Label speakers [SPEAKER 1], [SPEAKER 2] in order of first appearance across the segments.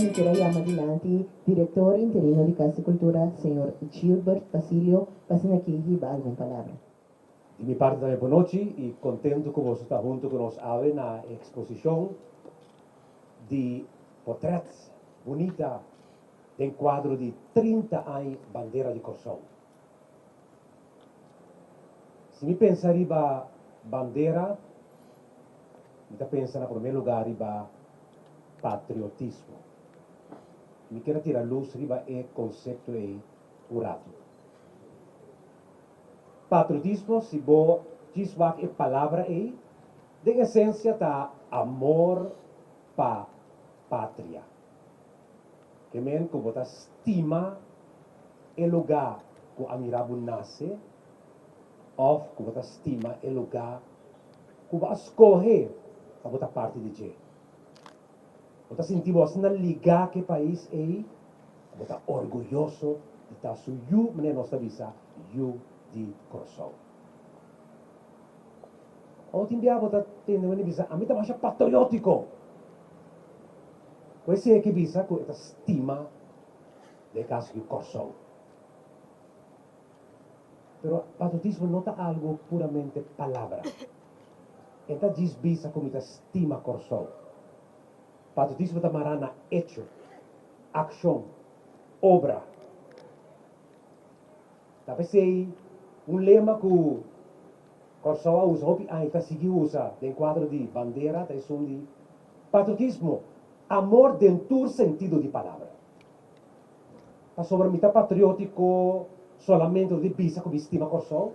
[SPEAKER 1] mi kier a yama dilanti Direktor interino di Kas di Kultura, señor Gilbert Basilio, pa asina aki hiba algun palabra.
[SPEAKER 2] Di mi parti tambe bonochi y contento cu boso ta hunto cu nos awe na e exposicion di potret bunita den cuadro di 30 añ Bandera di Corsou. Si mi pensa riba bandera, mi ta pensa na prome lugar riba patriotismo. Mi kier a tira lus riba e konsepto ei un ratu. Patriotismo, si bo djis wak e palabra ei, den esensia ta amor pa patria. Ke men ku bo ta stima e lugá ku a mira bo nase òf ku bo ta stima e lugá ku bo a skohe pa bo ta parti di dje. Bo ta sinti bo asina ligá ku e pais ei ku bo ta orguyoso di ta su yu, manera nos ta bisa, yu di Kòrsou. Ora tin bia bo ta tende wende bisa, Ami ta masha patriótiko. Ku esei ke bisa ku e ta stima, den e kaso aki, Kòrsou. Pero patriotismo no ta algu puramente palabra. E ta djis bisa ku mi ta stima Kòrsou. Patriotismo ta mará na echo, akshon, obra. Ta p'esei un lema ku Kòrsou a usa hopi aña i ta sigui usa den kuadro di bandera ta esun di patriotismo, amor den tur sentido di palabra. Pasobra mi ta patriótiko solamente dor di bisa ku mi stima Kòrsou?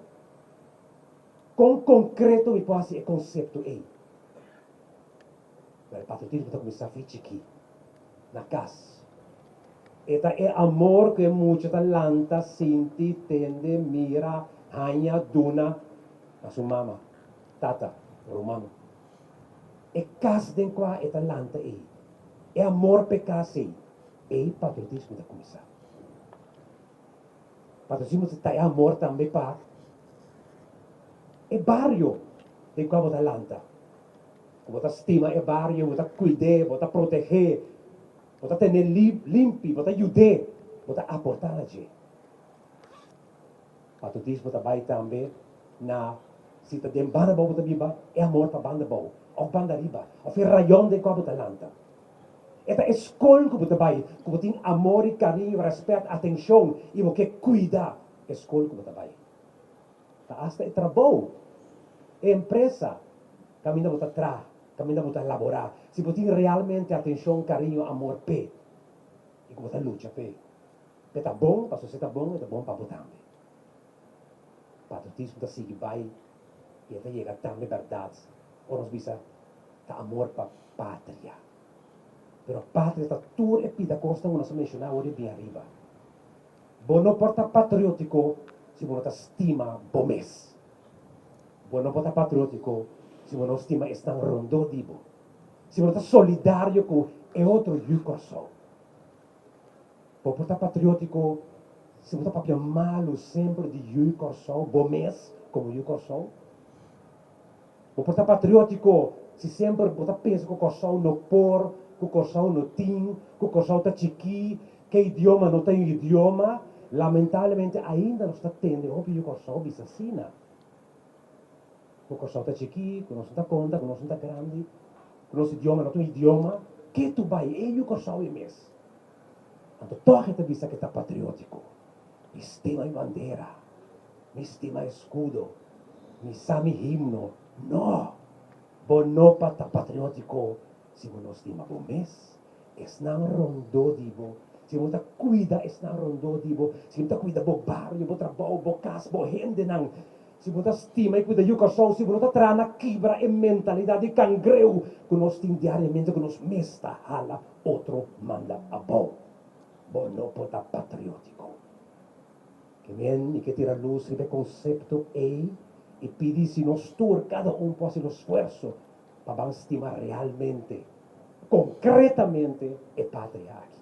[SPEAKER 2] Kon konkreto mi por hasi e konsepto ei? Pero e patriotismo ta kuminsá fi chikí, na kas. E ta e amor ku e mucha ta lanta, sinti, tende, mira, haña, duna na su mama, tata, ruman. E kas den kua e ta lanta ei, e amor p'e kas ei, ei patriotismo ta kuminsá. Patriotismo ta e amor tambe pa e bario den kua bo ta lanta. Ku bo ta stima e bario, bo ta kuid'é, bo ta proteg'é, bo ta ten'é limpi, bo ta yud'é, bo ta aportá na dje. Patriotismo ta bai tambe na si ta den banda abou bo ta biba, e amor pa banda abou òf banda ariba òf e rayon den kua bo ta lanta. E ta e skol ku bo ta bai, ku bo tin amor i kariño, rèspèt, atenshon i bo ke kuida e skol ku bo ta bai. Ta asta e trabou, e empresa kaminda bo ta traha, kaminda bo ta laborá, si bo tin realmente atenshon, kariño, amor p'e i ku bo ta lucha p'e, p'e ta bon, pasobra si e ta bon, e ta bon pa bo tambe. Patriotismo ta sigui bai i e ta yega tambe bèrdat ora nos bisa ta amor pa patria. Pero patria ta tur e pida kosnan ku nos a menshoná awor di bin ariba. Bo no por ta patriótiko si bo no ta stima bo mes. Bo no por ta patriótiko si bo no stima esnan rondó di bo. Si bo no ta solidario ku e otro yu Kòrsou. Bo por ta patriótiko si bo ta papia malu semper di yu Kòrsou, bo mes komo yu Kòrsou. Bo por ta patriótiko si semper bo ta pensa ku Kòrsou no por, ku Kòrsou no tin, ku Kòrsou ta chikí, ke idioma no ta un idioma. Lamentablemente ainda nos ta tende hopi yu Kòrsou bisa asina, ku Kòrsou ta chikí, ku nos no ta konta, ku nos no ta grandi, ku nos idioma no ta un idioma. Ke tu bai e yu Kòrsou e mes? Anto tòg e ta bisa ku e ta patriótiko. Mi stima mi bandera, mi stima eskudo, mi sa mi himno. No! Bo no pa ta patriótiko si bo no stima bo mes, esnan rondó di bo, si bo no ta kuida esnan rondó di bo, si bo no ta kuida bo bario, bo trabou, bo kas, bo hendenan, si bo no ta stima i kuida yu Kòrsou, si bo no ta traha na kibra e mentalidat di kangreu ku nos tin diariamente ku nos mes ta hala otro manda abou. Bo no por ta patriótiko. Ke men mi ke tira lus riba e konsepto ei i pidi si nos tur, kada un por hasi nos sfuerso pa ban stima realmente, konkretamente e patria aki,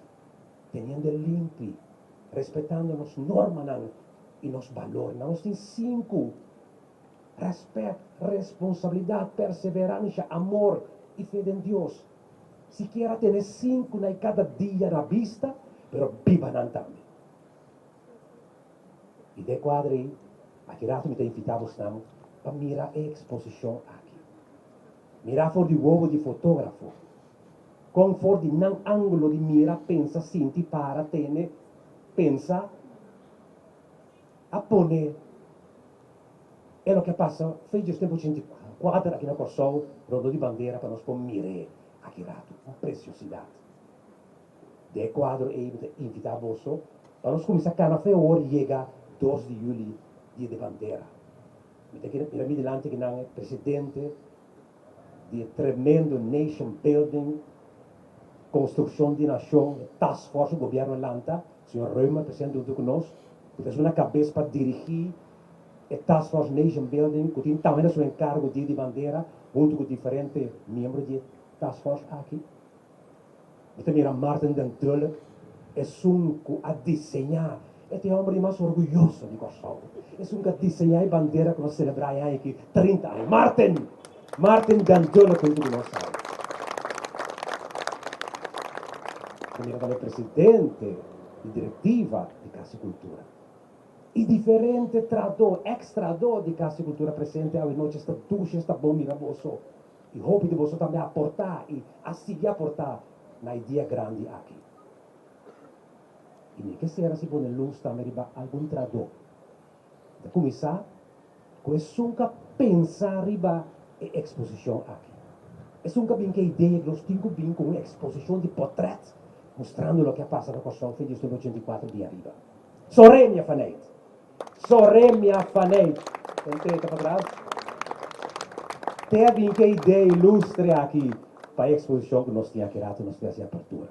[SPEAKER 2] teniendo e limpi, respetando nos normanan i nos balornan. Nos tin sinku, rèspèt, responsabilidat, perseveransha, amor i fe den Dios. Sikiera tene sinku na e kada dia na bista, pero biba nan tambe. I den kuadro ei, aki ratu mi ta invitá bosnan pa mira e eksposishon aki. Mira for di wowo di fotógrafo, kon for di nan ángulo di mira, pensa, sinti, para, tene, pensa, a pone e loke a pasa fe djes tempu 84 aki na Kòrsou rondó di bandera pa nos por mir'é aki ratu, un presiosidat. Den e kuadro ei mi ta invitá boso pa nos kuminsá kana fe awor yega 2 di yüli, Dia di Bandera. Mi ta kere mira mi dilanti akinan e presidente di e tremendo nation building, construccion di nacion, e task force cu gobierno a lanta, señor Römer presente hunto cu nos, cu ta esun na cabes pa dirigi e task force nation building cu tin tambe na su encargo Dia di Bandera hunto cu diferente miembro di e task force aki. Mi ta mira Martin den Dulk, esun ku a diseñá, e ta e hòmber di mas orguyoso di Kòrsou, esun ku a diseñá e bandera ku nos selebrá e aña aki 30 aña. Martin! Martin den Dulk huntu ku nos awe. Mi ta mira tambe presidente di direktiva di Kas di Kultura i diferente trahadó, èks trahadó di Kas di Kultura presente awe nochi. Esta dushi, esta bon mira boso. I hopi di boso tambe a aportá i a sigui aportá na e dia grandi aki. I mi ke sera si pone lus tambe riba algun trahadó. Mi ta kuminsá ku esun ku a pensa riba e eksposishon aki. Esun ku a bin ku e idea ku nos tin ku bin ku un eksposishon di potrèt mustrando loke a pasa na Kòrsou fe 1984 di ariba. Soremia Faneyt! Soremia Faneyt, Tent'e ta patras. Te a bin ke idea ilustre aki pa e eksposishon ku nos tin aki rato nos tin hasi apertura.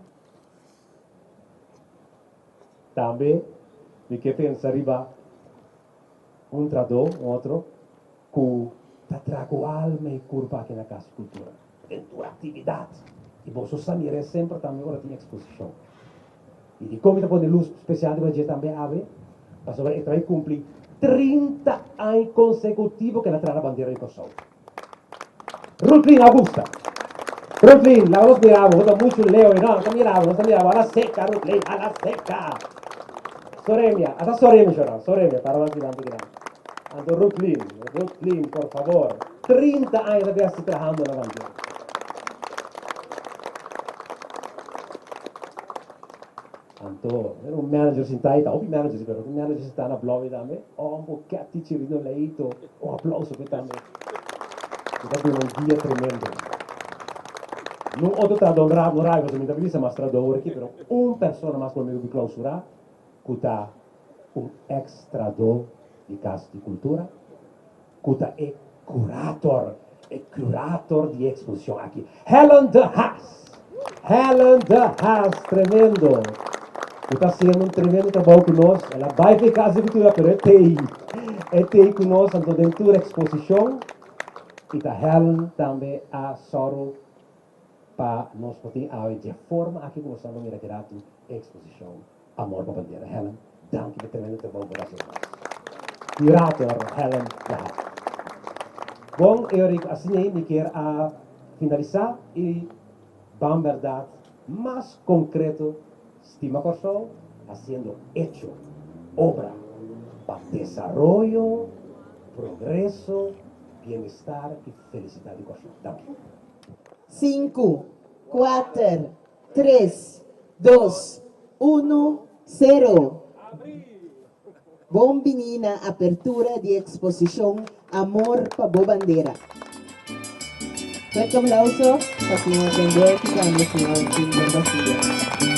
[SPEAKER 2] Tambe mi ke pensa riba un trahadó, un otro, ku ta traha ku alma i kurpa aki na Kas di Kultura. Den tur aktividat. I boso sa mir'é semper tambe ora tin eksposishon. I dikon mi ta pone lus spesial riba dje tambe awe? Pasobra e ta bai kumpli 30 aña konsekutivo ku el a traha na bandera di Kòrsou. Rutlin Augusta! Rutlin, laga nos mira bo, bo ta muchu leu ei. No, nos ta mira bo, nos ta mira bo. A la seka, Rutlin, a la seka! Soremia, ata Soremia shornan, Soremia, para mas dilanti kinan. Anto Rutlin, Rutlin, por favor, 30 aña ta biasi trahando na bandera. Anto, era un manager sintá ei, ta hopi managers, pero un manager sintá na blou ei tambe. Oh, un bokèt Chirino Leito, un aplauso p'e tambe. Mi ta duna un dia tremendo. Nun otro trahadó no rabia, pasobra mi ta bisa mas trahadó awor aki, pero un persona mas ku mi ku klausurá ku ta un ex trahadó di Kas di Kultura, ku ta e kurator, e kurator di e eksposishon aki, Helen de Haas! Helen de Haas, tremendo! Ku ta hasiendo un tremendo trabou ku nos. El a bai for e Kas di Kultura, pero e t'ei, e t'ei ku nos anto den tur eksposishon. I ta Helen tambe a sòru pa nos por tin awe dje forma aki ku nos ta mira geratu e eksposishon. Amor pa bandera. Helen, danki pa tremendo trabou bo ta hasi nos. Curator Helen de Haas. Bon, Erik, asina ei mi kier a finalisa i ban berdad mas concreto stima Kòrsou hasiendo hecho, obra pa desaroyo, progreso, bienestar i felisidat di Kòrsou. Danki.
[SPEAKER 1] Sinku, kuater, Tres, dos, unu, sero! Bon bini na apertura di eksposishon Amor pa bo bandera. Fuerte aplauso pa señor Den Dorothy tambe señor Gilbert Basilio.